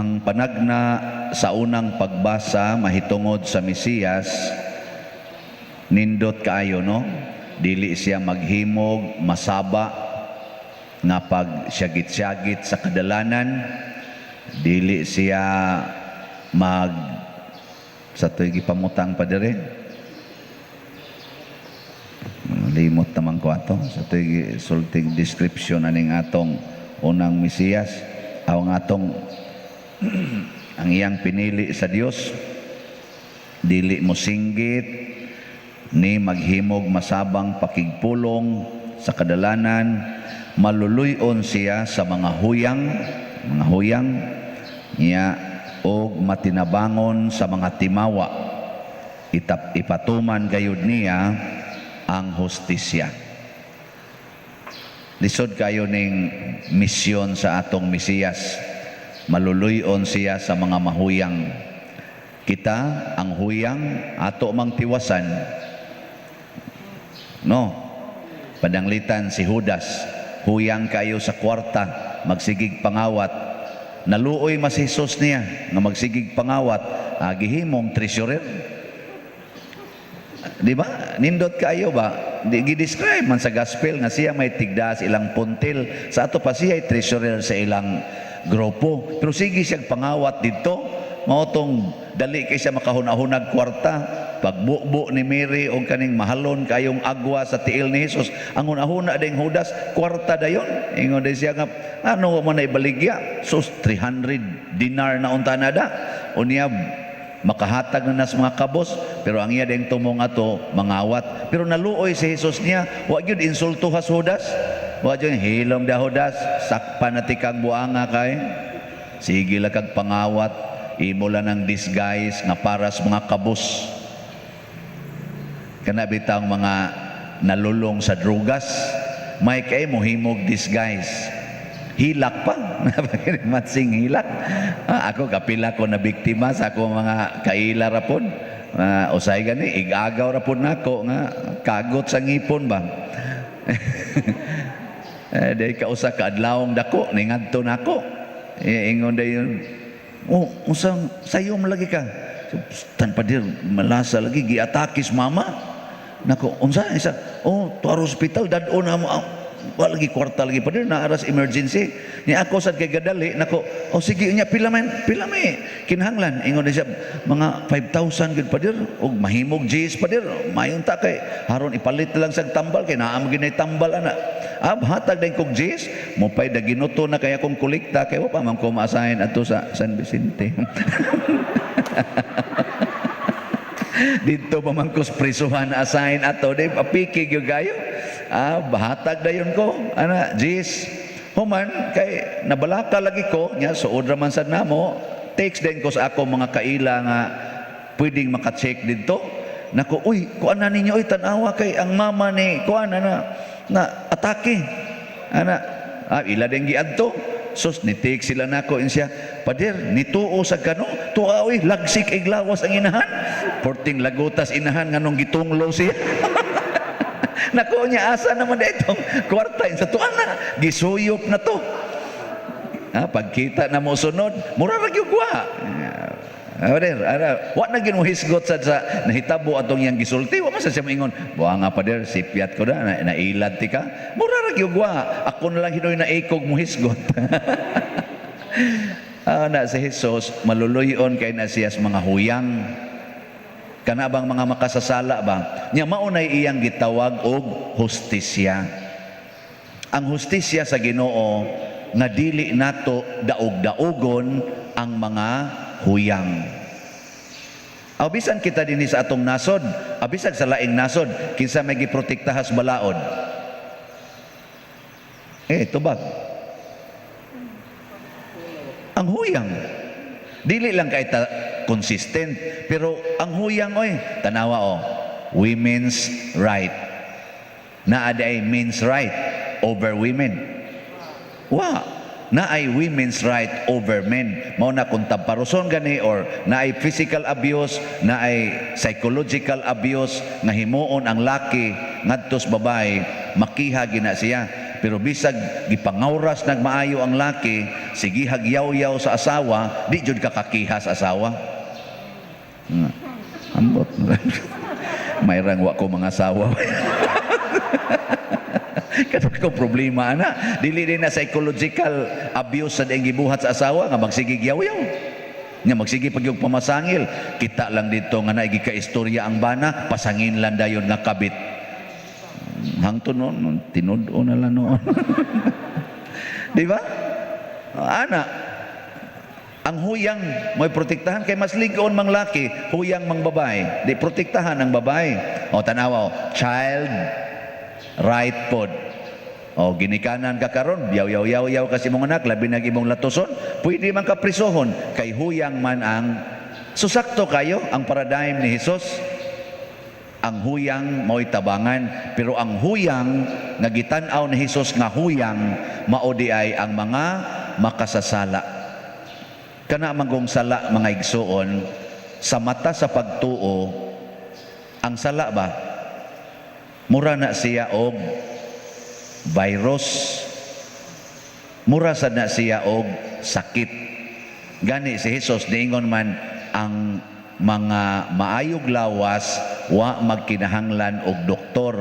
Ang panagna sa unang pagbasa mahitungod sa Mesiyas, nindot kaayo, no? Dili siya maghimog masaba nga pag syagit-syagit sa kadalanan, dili siya mag sa to'y gipamutang pa dire. Limot naman ko ato sa to'y sulting description aning atong unang Mesiyas, aw ang atong ang iyang pinili sa Dios, dili mo singgit ni maghimog masabang pakigpulong sa kadalanan, maluluy-on siya sa mga huyang niya og matinabangon sa mga timawa. Ipatuman gayud niya ang hustisya. Lisod kayo ning misyon sa atong Mesiyas. Maluluy-on siya sa mga mahuyang. Kita, ang huyang, ato mang tiwasan. No? Pananglitan si Judas, huyang kayo sa kwarta, magsigig pangawat. Naluoy mas Jesus niya nga magsigig pangawat, gihimong treasurer. Di ba? Nindot kayo ba? Di gi-describe man sa gospel nga siya may tigda sa ilang puntil. Sa ato pa siya ay treasurer sa ilang grupo. Pero sige siyang pangawat dito. Mao tong dali kay siya makahuna-hunag kwarta. Pagbubo ni Mary og kaning mahalon kayong agwa sa tiil ni Jesus, ang hunahuna ding Judas, kwarta dayon. Ingon day siya nga, ano mo na ibaligya? Sus, 300 dinar na unta na da. Unya, makahatag na nas mga kabos, pero ang iya ding tumong ato mangawat. Pero naluoy si Jesus niya, wa gyud insulto has Judas. Wa gyud hilom da Judas, sakpan na tikang buanga kay. Sige la kag pangawat, imo lang ang disguise nga para sa mga kabos. Kana bitang mga nalulong sa drugas, may kay mohimog disguise. Hilak pa. Matsing hilak. Ah, ako kapila ko na biktima sa ako mga kaila ra pod. Ah, usay gani igagaw ra pod nako nga kagot sa ngipon ba. Eh, day kausa ka adlawong dako ningadto nako. Eh, ingon dayon, "Oh, usang sayo mo lagi ka." So, tan padir malasa lagi giatakis mama. Nako, unsa isa? Oh, to hospital dad-on na mo. Ah, wa lagi kwarta lagi padir na aras emergency. Ni ako sad kay gadali nako. Oh sige nya pila man pila may kinahanglan. Ingon na siya mga 5,000 gud padir og mahimog G's padir. Mayon ta kay haron ipalit lang sa tambal kay naa man ginay tambal ana. Ah, hatag din kog G's mo pay da ginuto na kay akong kolekta kay wa pa man ko ma-assign adto sa San Vicente. Dito pa man ko prisuhan assign ato di apiki gyud kayo. Ah, bahatag dayon ko ana G's. Human kay nabalaka lagi ko nya suod ra man sad namo. Text din ko sa ako mga kaila nga pwedeng maka-check didto. Nako, uy, kuan na ninyo, uy, tan-awa kay ang mama ni kuan na na atake. Ana, ah, ila din giadto. Sus, ni text sila nako siya. "Pader, nituo sa kano, tuwa uy, lagsik iglawas ang inahan." Porting lagutas inahan nganong gitunglo siya. Nako niya asa naman da itong kwarta sa tuwa na gisuyop na to. Ha, pagkita na mo sunod, mura ra gyud wa. Ah, pader, ara, wa na gyud mo hisgot sa nahitabo atong iyang gisulti, wa man sa siya moingon, "Buha nga pader, sipyat ko na, na nailad ti ka." Mura ra gyud wa. Ako na lang hinoy na ikog mo hisgot. Ah, na si Jesus, maluluyon kay na siya sa mga huyang. Kana bang mga makasasala ba? Nya mao nay iyang gitawag og hustisya. Ang hustisya sa Ginoo nga dili nato daog-daogon ang mga huyang. Aw bisan kita dinhi sa atong nasod, abisag sa laing nasod, kinsa may giprotektahas balaod? Eh, tubag. Ang huyang. Dili lang kay ta consistent, pero ang huyang oy, tanawa oh, women's right. Naa ay men's right over women. Wa naay women's right over men. Mao na kung tamparuson gani or naay physical abuse, naay psychological abuse nga himuon ang laki ngadto sa babae, makiha gina siya. Pero bisag gipangawras nagmaayo ang laki, sige hagyaw-yaw sa asawa, di jud ka kakiha sa asawa. Ambot. Mayrang wa ko mga asawa. Kato ko problema ana. Dili din na psychological abuse sa ding gibuhat sa asawa nga magsige yaw-yaw. Nga magsige pag yung pamasangil. Kita lang dito nga naigi ka istorya ang bana, pasangin lang dayon nga kabit. Hangtod noon, tinud-o na lang noon. Di ba? Ana, ang huyang may protektahan kay mas ligon mang laki, huyang mang babae. Di protektahan ang babae. O tanawa, o, child right pod. O ginikanan ka karon, yaw yaw yaw yaw kasi mong anak, labi nag imong latuson, pwede man ka prisohon kay huyang man ang. So sakto kayo ang paradigm ni Jesus. Ang huyang mao'y tabangan, pero ang huyang nga gitan-aw ni Jesus nga huyang mao di ay ang mga makasasala. Kana manggong sala, mga igsuon, sa mata sa pagtuo, ang sala ba mura na siya og virus, mura sad na siya og sakit. Gani si Jesus niingon man, ang mga maayog lawas wa magkinahanglan og doktor,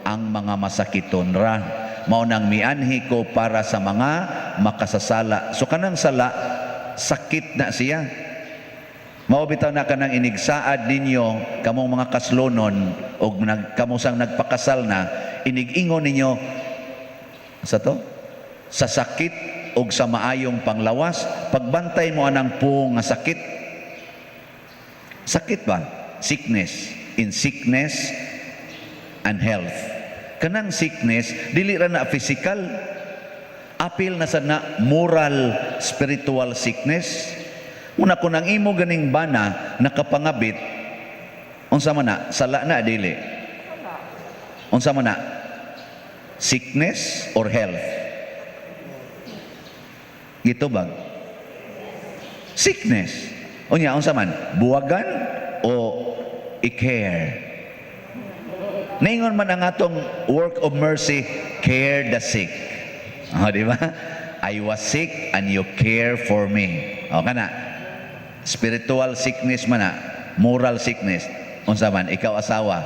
ang mga masakiton ra. Mao nang mianhi ko para sa mga makasasala. So kanang sala, sakit na siya. Mao bitaw na kanang inigsaad ninyo kamong mga kaslonon og nag kamo sang nagpakasal na, inig-ingon ninyo sa to sa sakit og sa maayong panglawas. Pagbantay mo anang po nga sakit, sakit ba, sickness, in sickness and health. Kanang sickness, dili ra na physical, apil na sa na moral, spiritual sickness. Una, kung ang imo ganing bana nakapangabit, unsa man na? Sala na, dili? Unsa man na, sickness or health? Gitubag sickness. Unya, unsa man, buwagan o i-care? Ningon man ang atong work of mercy, care the sick. Oh, di ba? I was sick and you care for me. O kana. Spiritual sickness man na, moral sickness. Unsa man, ikaw asawa,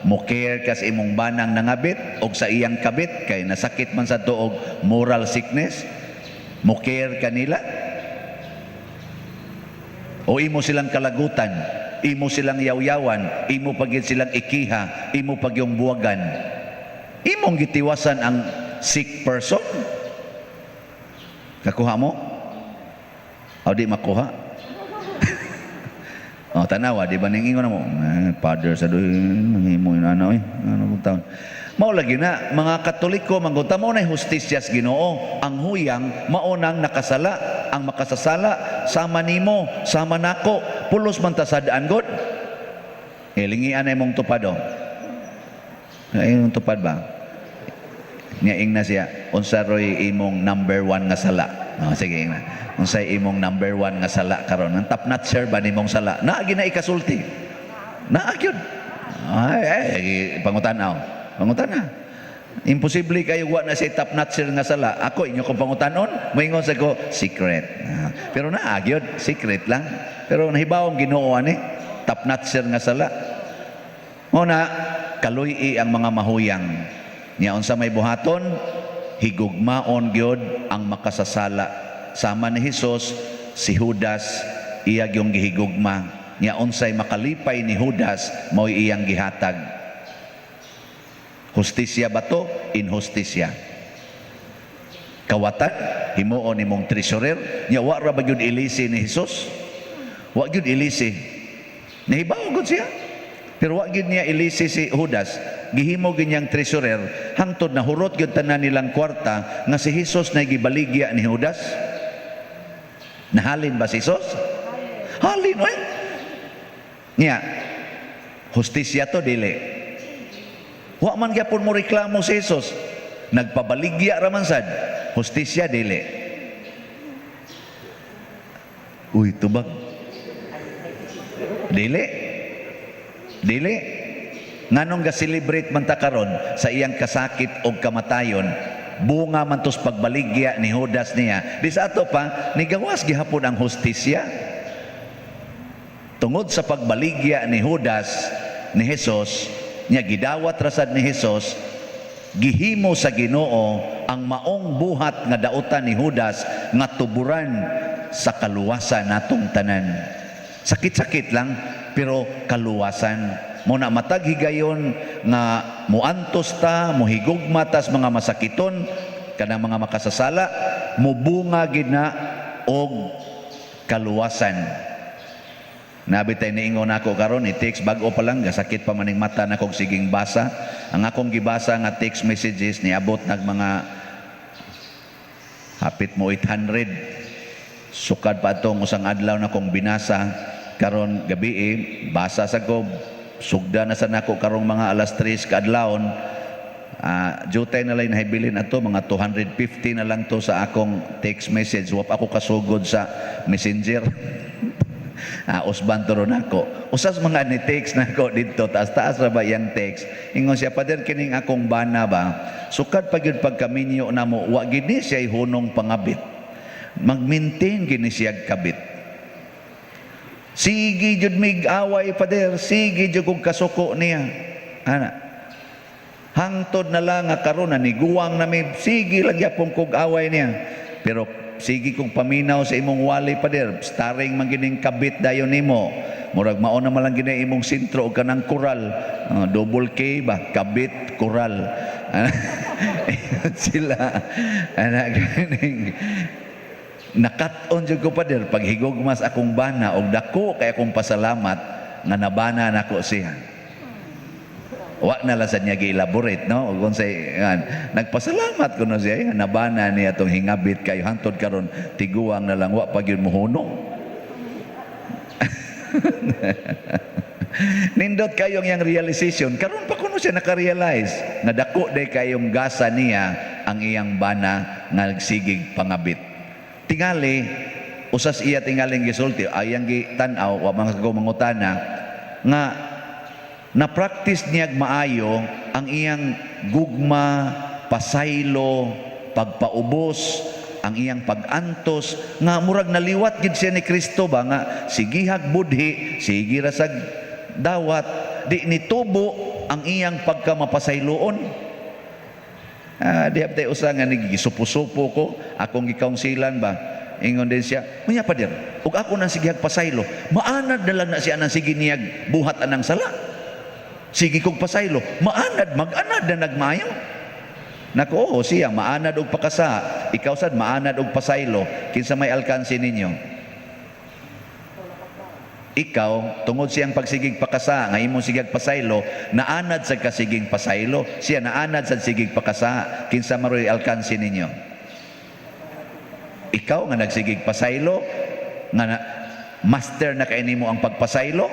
mo care ka sa imong banang nangabit og sa iyang kabit kay nasakit man sa tuog moral sickness, mo care kanila? O imo silang kalagutan, imo silang yawyawan, imo pagid silang ikiha, imo pag yung buwagan? Imong gitiwasan ang sick person. Kakuha mo? O di makuha? O tanawa, di ba ning ingon mo? Eh, father sa doy, himo inana oy. Ano kung taon? Mao lagi na mga Katoliko manggunta mo na hustisya sa Ginoo. Ang huyang mao nang nakasala, ang makasasala sama nimo, sama nako, pulos man ta sad-an god. Ilingian na imong tupad oh. Ay, imong tupad ba? Nya ingna siya, unsa roy imong number one nga sala? Oh, sige, ingna. Unsay imong number one nga sala karon? Ang top notcher ba nimong sala? Naa na ikasulti. Naa gyud. Ay, ay, pangutana. Pangutana. Imposible kayo wa na siya top notcher nga sala. Ako inyo kong pangutanon, moingon sa ko secret. Ah, pero naa gyud, secret lang. Pero nahibaw ang Ginoo ani, top notcher nga sala. Mao na kaluy ang mga mahuyang. Nya unsa may buhaton, higugmaon gyud ang makasasala. Sama ni Hesus, si Judas iya gyung gihigugma. Nya unsay makalipay ni Judas, mao'y iyang gihatag. Hustisya ba to? Inhustisya. Kawatan, himuon nimong treasurer, nya wa ra ba gyud ilisi ni Hesus? Wa gyud ilisi. Nahibaw gud siya. Pero wa gyud niya ilisi si Judas. Gihimo gyud niyang treasurer hangtod na hurot gyud tanan nilang kwarta nga si Hesus na gibaligya ni Judas. Nahalin ba si Jesus? Halin oy. Nya, hustisya to, dili? Wa man gyapon mo reklamo si Jesus. Nagpabaligya ra man sad. Hustisya, dili? Uy, tubag. Dili. Dili. Nganong ga-celebrate man ta karon sa iyang kasakit og kamatayon? Bunga man to's pagbaligya ni Judas niya. Di sa ato pa, nigawas gihapon ang hustisya. Tungod sa pagbaligya ni Judas ni Jesus, niya gidawat rasad ni Jesus, gihimo sa Ginoo ang maong buhat nga dautan ni Judas nga tuburan sa kaluwasan natong tanan. Sakit-sakit lang, pero kaluwasan. Mao na matag higayon nga muantos ta, muhigugma tas mga masakiton, kanang mga makasasala, mubunga gid na og kaluwasan. Nabi tay niingon ako karon ni text, bag-o pa lang, gasakit pa maning mata na kog siging basa. Ang akong gibasa nga text messages niabot nag mga hapit mo 800. Sukad pa atong usang adlaw na kong binasa karon gabi eh, basa sa ko, sugda na sa nako karong mga alas 3 kaadlawon. Ah, jutay na lang nahibilin ato, mga 250 na lang to sa akong text message. Wa pa ako kasugod sa Messenger. Usban to ron ako. Usas mga ni text na ako dito, taas-taas ra ba iyang text. Ingon siya, "Pader, kining akong bana ba, sukad pa gyud pagkaminyo namo, wa gid ni siya hunong pangabit. Mag-maintain gini siya kabit. Sige jud mig away, pader, sige jud kog kasuko niya. Ana. Hangtod na lang nga karon na niguwang nami, sige lang gyapon kog away niya. Pero sige kong paminaw sa imong wali, pader, starring man gining kabit dayon nimo. Murag mao na man lang gini imong sentro og kanang koral. Double K ba, kabit koral." Sila ana ganing nakat-on jud ko, pader, paghigugmas akong bana og dako kay akong pasalamat nga nabana nako siya. Wa na lang sa niya gi-elaborate, no? Ug unsay yan, nagpasalamat ko no siya nga nabana niya atong hingabit kayo hantod karon tiguang na lang wa pa gyud mohunong. Nindot kayong yang realization. Karon pa kuno siya nakarealize nga dako day kayong gasa niya ang iyang bana nga nagsigig pangabit. Tingali usas iya tingaling gisulti ayang gitan-aw, wa man ko mangutana nga na-practice niya maayo ang iyang gugma, pasaylo, pagpaubos, ang iyang pag-antos nga murag naliwat gid siya ni Kristo ba nga sigihag budhi, sige ra sag dawat, di nitubo ang iyang pagkamapasayloon. Ah, di haptay usa nga nagisupo-supo ko, akong gikaunsilan ba. Ingon din siya, "Unya pader, ug ako nang sigihag pasaylo, maanad na lang na siya nang sige niyag buhat anang sala. Sige kong pasaylo, maanad, mag-anad na nagmayo." Nako, oo, siya, maanad og pakasa. Ikaw sad, maanad og pasaylo. Kinsa may alkansi ninyo? Ikaw, tungod siyang pagsigig pakasa, nga imong sigag pasaylo, naanad sa kasigig pasaylo, siya naanad sa sigig pakasa, kinsa maroy alkansi ninyo? Ikaw nga nagsigig pasaylo, nga na, master na kay nimo ang pagpasaylo,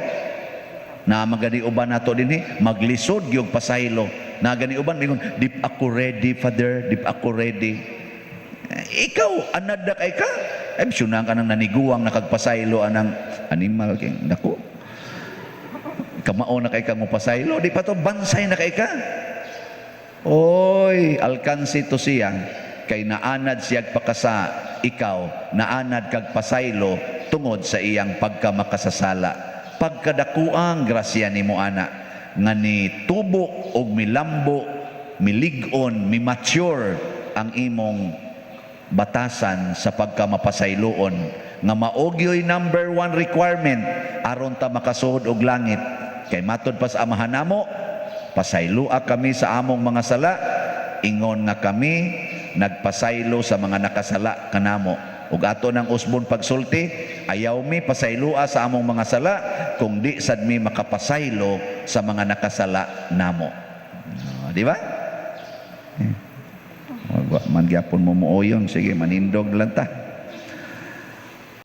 na magani uban nato dinhi, maglisod gyud pasaylo. Na gani uban mingon, "Di pa ako ready, Father, di pa ako ready." Eh, ikaw, anad na kay ka. Ay, syunang ka nang naniguang nakagpasaylo anang animal kay nako. Kamao na kay ka mo pasaylo, di pa to bansay na kay ka. Oy, alkansi to siya kay naanad siyag pakasa, ikaw naanad kag pasaylo tungod sa iyang pagkamakasasala. Pagkadakuang grasya nimo ana nga ni tubo og milambo, milig-on, mi-mature ang imong batasan sa pagkamapasayloon nga maogyoy number one requirement aron ta makasuod og langit, kay matod pa sa Amahan namo, "Pasayloa kami sa among mga sala ingon nga kami nagpasaylo sa mga nakasala kanamo." Ug ato nang usbon pagsulti, ayaw mi pasayloa sa among mga sala kung di sad mi makapasaylo sa mga nakasala namo. Ah, di ba? Wa man gyapon mo muoyon, sige, manindog lang ta.